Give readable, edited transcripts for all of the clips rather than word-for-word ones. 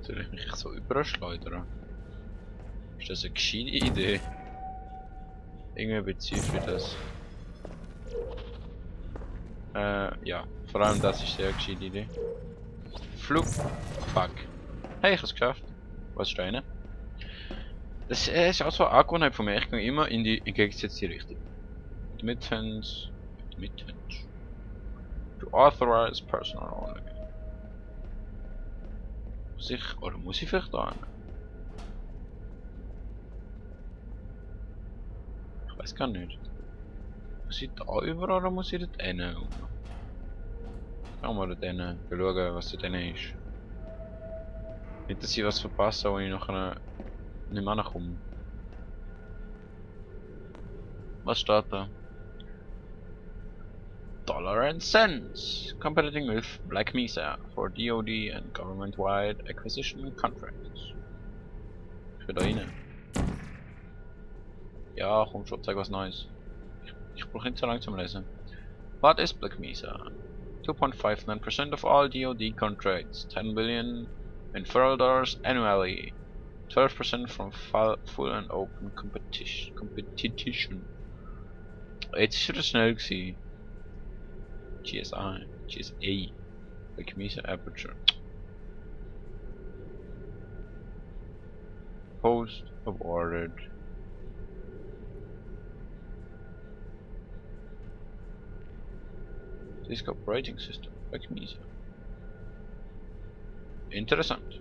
Soll ich mich so überschleudern? Ist das eine gescheite Idee? Irgendwie bezweifle ich das. Ja. Vor allem das ist sehr gescheite Idee. Flug. Fuck. Hey, ich hab's geschafft. Was ist da rein? Das ist auch so eine Angewohnheit von mir. Ich gehe immer in die entgegengesetzte Richtung. Admittance. Admittance. To authorize personal only. Muss ich vielleicht da hin? Ich weiß gar nicht. Muss ich da über oder muss ich dort hin? Schauen wir dort hin. Schauen, was dort hin ist. Nicht, dass ich was verpasse, wo ich nachher nicht mehr ankomme. Was steht da? Dollar and cents, competing with Black Mesa for DoD and government-wide acquisition contracts. Ich will da rein. Ja, komm schon, zeig was Neues. Ich brauche nicht so lange zum Lesen. What is Black Mesa? 2.59% of all DoD contracts, 10 billion in federal dollars annually, 12% from full and open competition. Jetzt ist er schnell gewesen. GSA, Black Mesa Aperture. Post awarded. Disk Operating System, Black Mesa. Interessant.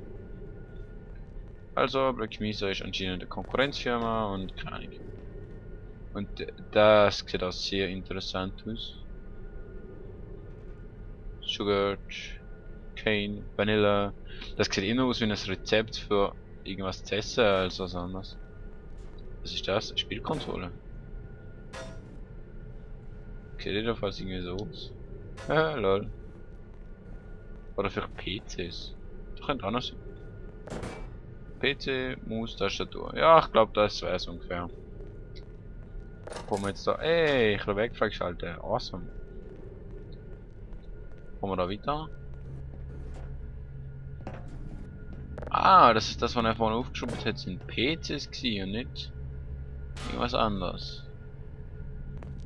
Also, Black Mesa ist anscheinend eine Konkurrenzfirma und keine Ahnung. Und das sieht auch sehr interessant aus. Sugar, Cane, Vanilla. Das sieht immer aus wie ein Rezept für irgendwas zu essen als was anderes. Was ist das? Eine Spielkonsole? Sieht jedenfalls irgendwie so aus. Lol. Oder vielleicht PCs. Das könnte auch noch sein. PC, Maus, Tastatur. Ja, ich glaube, das wäre es ungefähr. Kommen wir jetzt da. Ey, ich habe weg freigeschaltet. Awesome. Kommen wir da weiter? Ah, das ist das, was er vorhin aufgeschraubt hat, sind PCs gewesen und nicht irgendwas anderes.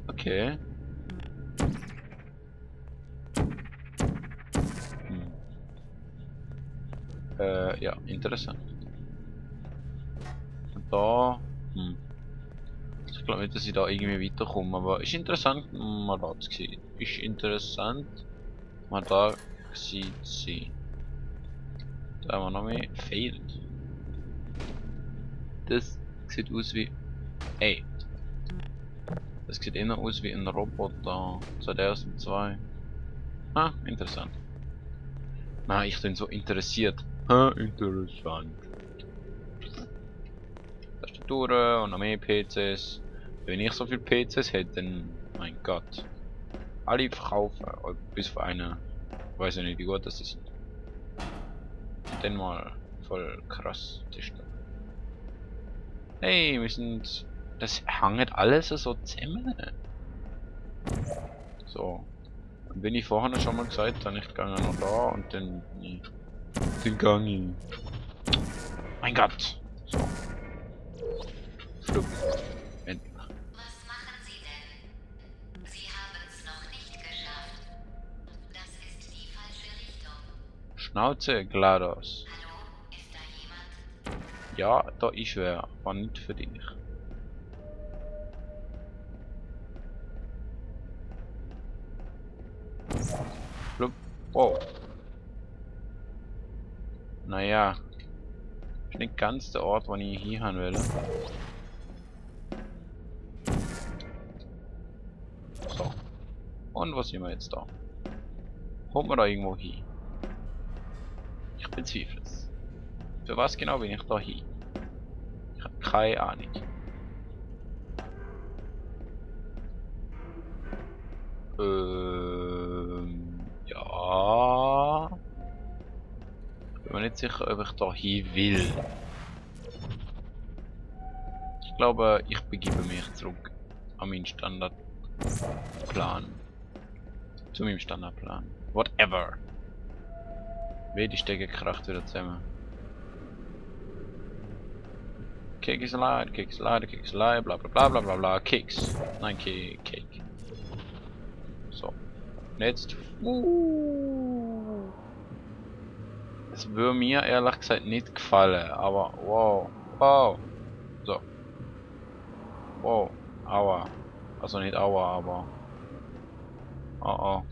Okay. Ja, interessant. Und da, ich glaube nicht, dass ich da irgendwie weiterkomme, aber ist interessant, mal da zu sehen. Ist interessant, mal da zu sehen. Da haben wir noch mehr. Failed. Das sieht aus wie. Ey. Das sieht eher aus wie ein Roboter 2002. Ah, interessant. Na, ich bin so interessiert. Interessant. Tastaturen und noch mehr PCs. Wenn ich so viele PCs hätte, dann. Mein Gott. Alle verkaufen. Bis auf eine. Ich weiß ja nicht, wie gut das ist. Den mal voll krass testen. Hey, wir sind. Das hängt alles so zusammen. So. Und wenn ich vorhin schon mal gesagt habe, ich gehe noch da und dann. Den Gang. Mein Gott. So. Flug. Endlich. Was machen Sie denn? Sie haben es noch nicht geschafft. Das ist die falsche Richtung. Schnauze, GLaDOS. Hallo, ist da jemand? Ja, da ist wer, aber nicht für dich. Flug. Wow. Naja. Ist nicht ganz der Ort, wo ich hier haben will. So. Und wo sind wir jetzt da? Kommt man da irgendwo hin? Ich bezweifle es. Für was genau bin ich da hin? Ich habe keine Ahnung. Ja. Ich bin mir nicht sicher, ob ich da hin will. Ich glaube, ich begebe mich zurück an meinen Standardplan. Zu meinem Standardplan. Whatever. Wie die Stege kracht wieder zusammen. Cake is a lie, cake is a lie, cake is a lie, bla bla bla bla bla bla. Keks. Nein, Cake. So. Und jetzt. Das würde mir ehrlich gesagt nicht gefallen, aber wow. Wow. So. Wow. Aua. Also nicht aua, aber. Oh oh.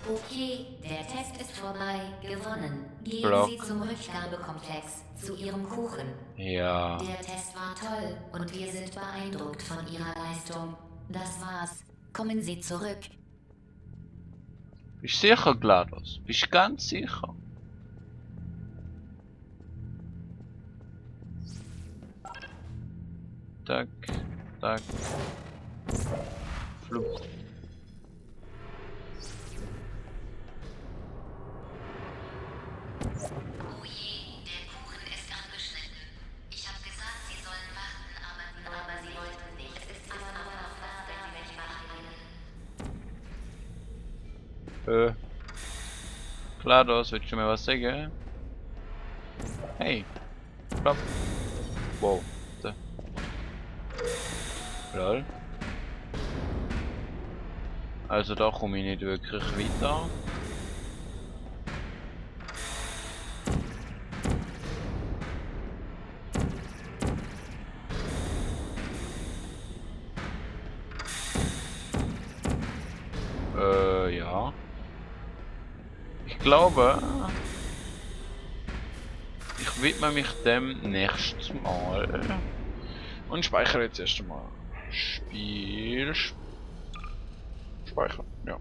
Okay, der Test ist vorbei. Gewonnen. Gehen Block. Sie zum Rückgabekomplex, zu Ihrem Kuchen. Ja. Der Test war toll und wir sind beeindruckt von Ihrer Leistung. Das war's. Kommen Sie zurück. Bist du sicher, GLaDOS? Bist du ganz sicher? Tak, tak. Flup. Oh je, der Kuchen ist angeschnitten. Ich habe gesagt, Sie sollen warten, aber Sie wollten nicht. Es ist aber noch da, wenn Sie mich machen. GLaDOS, willst du mir was sagen? Hey. Flop. Wow. Da. Lol. Also da komme ich nicht wirklich weiter. Ja. Ich glaube, ich widme mich dem nächstes Mal und speichere jetzt erst einmal. Spiel. Speichern, ja.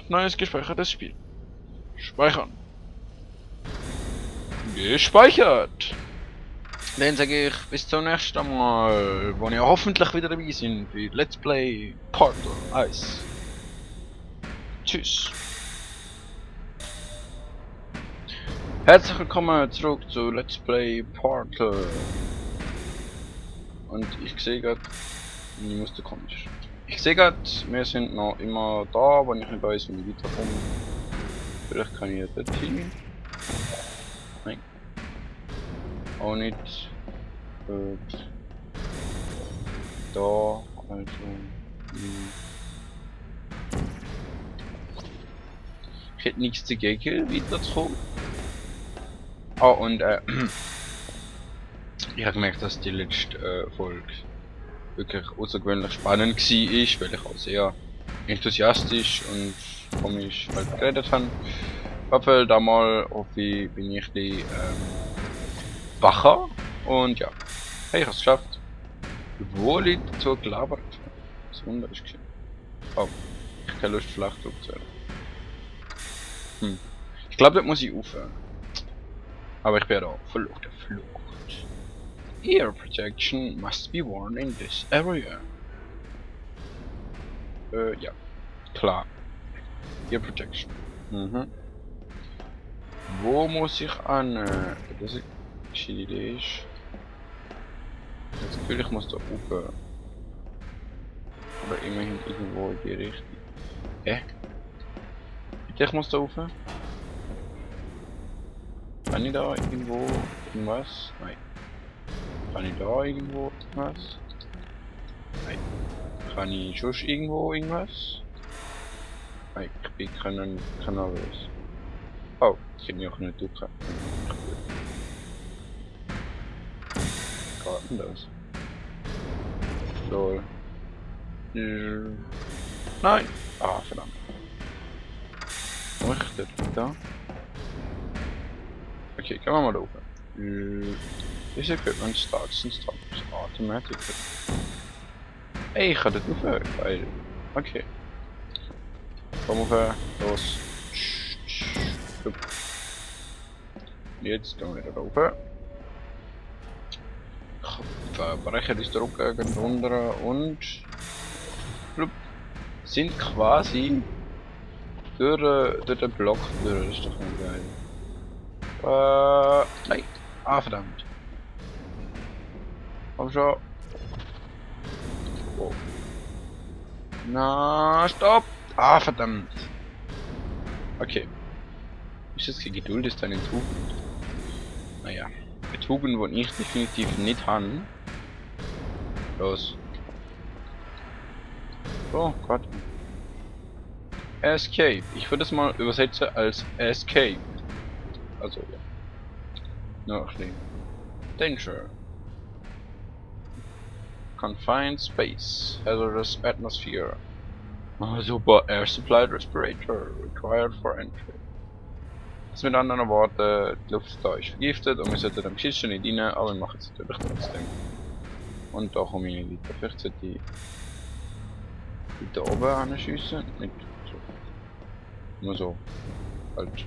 Neues gespeichertes Spiel. Speichern. Gespeichert. Dann sage ich bis zum nächsten Mal, wo ihr hoffentlich wieder dabei sind für Let's Play Portal 1. Tschüss. Herzlich willkommen zurück zu Let's Play Portal. Und ich sehe gerade, ich musste komisch. Ich sehe gerade, wir sind noch immer da, wenn ich nicht weiß, wie ich weiterkomme. Vielleicht kann ich dort hin. Nein. Auch nicht. Da, also. Ich hätte nichts dagegen, weiterzukommen. Ah, und ich habe gemerkt, dass die letzte Folge wirklich außergewöhnlich spannend war, weil ich auch sehr enthusiastisch und komisch halt geredet habe. Hoffe, da mal bin ich die wacher und ja. Hey, ich hab's geschafft. Obwohl ich dazu gelabert habe. Das Wunder ist geschehen. Oh, ich habe keine Lust, flach zurückzuhören. Ich glaube, das muss ich aufhören. Aber ich bin da voll auf der Flucht. Ear protection must be worn in this area. Ja. Klar. Ear protection. Wo muss ich an? Das ist eine gescheite Idee. Das Gefühl, ich muss da oben. Aber immerhin irgendwo in die Richtung. Bitte, ich muss da rauf. Kann ich da irgendwo irgendwas? Nein. Kann ich da irgendwo irgendwas? Nein. Kann ich schon irgendwo irgendwas? Nein, ich bin kein nervös. Oh, ich hätte mich auch nicht drücken. Was denn das? Lol. Nein! Ah, verdammt. Wo ist das da? Okay, gehen wir mal da oben. This equipment starts and stops automatically. Hey, ich kann das aufhören, geil. Okay. Komm auf, los. Jetzt gehen wir wieder rauf. Ich verbreche die Drucke gegen runter und sind quasi durch den Block durch. Das ist doch nicht geil. Nein. Ah, verdammt. Komm schon. Oh. Na, stopp! Ah, verdammt. Okay. Ist das keine Geduld, ist eine Tugend? Naja, eine Tugend, die ich definitiv nicht habe. Los. Oh Gott. Escape. Ich würde es mal übersetzen als Escape. Also, ja. Nachlegen. Danger. Confined space. Hazardous atmosphere. Oh, super. Air supplied respirator. Required for entry. Das mit anderen Worten, die Luft da ist vergiftet und wir sollten am Kisten nicht rein, aber wir machen es natürlich trotzdem. Und da komme ich nicht weiter. Vielleicht sollte ich da oben anschiessen. Nicht so. Nur so. Halt.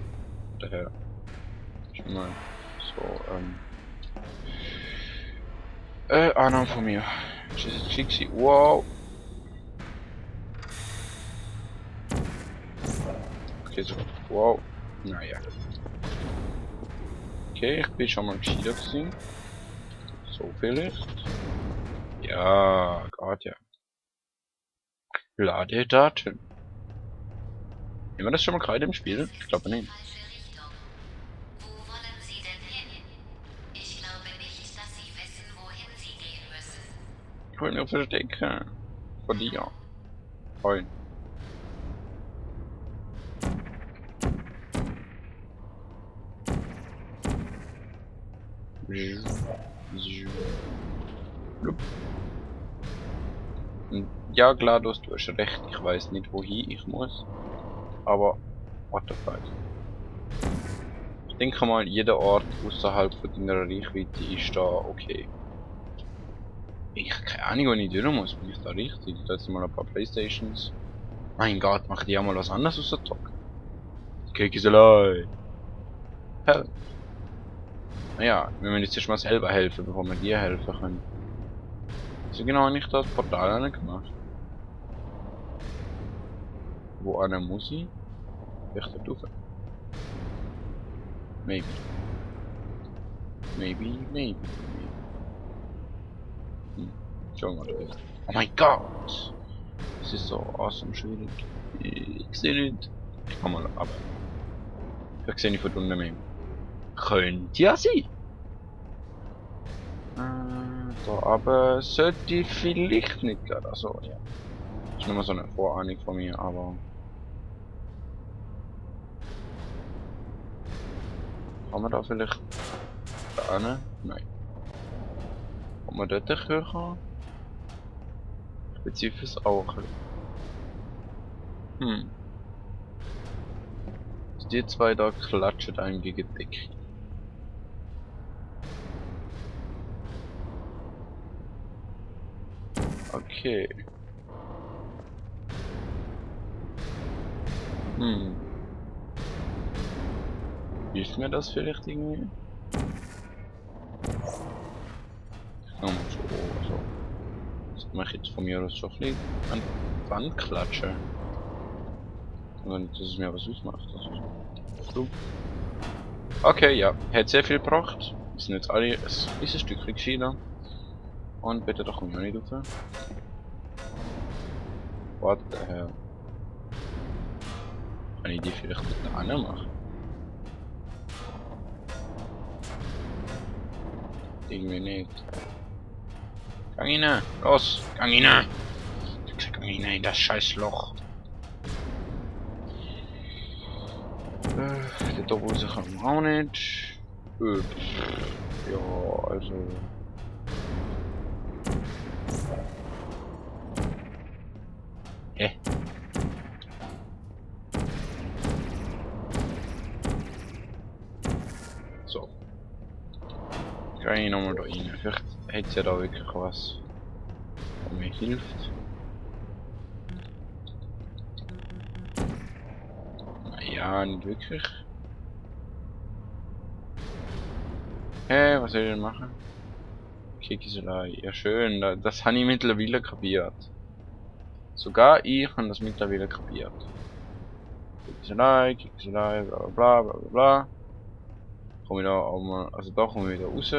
Daher. Schon mal so, Annahme von mir. Das ist jetzt schick. Wow. Okay, so. Wow. Naja. Okay, ich bin schon mal gescheiter gewesen. So vielleicht. Ja, Gott ja. Ladedaten. Haben wir das schon mal gerade im Spiel? Ich glaube nicht. Falsche Richtung. Wo wollen Sie denn hin? Ich glaube nicht, dass Sie wissen, wohin Sie gehen müssen. Ich will mich verstecken. Von dir. Hoi. Ja, GLaDOS, du hast recht. Ich weiß nicht, wohin ich muss. Aber, what the fuck. Ich denke mal, jeder Ort außerhalb von deiner Reichweite ist da okay. Ich habe keine Ahnung, wo ich durch muss. Bin ich da richtig? Da jetzt mal ein paar Playstations. Mein Gott, machen die ja mal was anderes aus der Talk. Kekiselei. Help. Naja, wir müssen jetzt erstmal selber helfen, bevor wir dir helfen können. So genau habe ich das Portal nicht gemacht. Wo einer muss ich? Vielleicht da drauf. Maybe. Schauen wir mal. Oh mein Gott! Das ist so awesome schwierig. Ich sehe nicht. Ich kann mal ab. Vielleicht sehe ich von unten mehr. Könnte ja sein. Da aber sollte ich vielleicht nicht gehen. Also ja. Das ist nur mal so eine Vorahnung von mir, aber. Kann man da vielleicht da hin? Nein. Kann man dort hören? Ich bezweifle es auch. Die zwei da klatschen einem gegen die Decke. Okay. Hilft mir das vielleicht irgendwie? Ich kann mal so. Das mache ich jetzt von mir aus so ein bisschen an die Wand klatschen. Und dass es mir was ausmacht. Also, okay, ja. Hat sehr viel gebracht. Wir sind jetzt alle ein Stückchen gescheiter. Und bitte doch komm ich auch nicht rauf. What the hell? Kann ich die vielleicht mit der anderen machen? Irgendwie nicht. Gang rein! Los! Gang rein! Gang rein in das scheiß Loch! Der Doppelse kann man auch nicht. Ja, also. Hä? So. Kann ich nochmal da rein. Vielleicht hätte es ja da wirklich was, was mir hilft. Naja, nicht wirklich. Hä, was soll ich denn machen? Kekiselei. Ja schön, das habe ich mittlerweile kapiert. Sogar ich habe das mittlerweile kapiert. Kekiselei, bla bla bla bla bla. Komme ich da auch mal, also da komme ich wieder raus.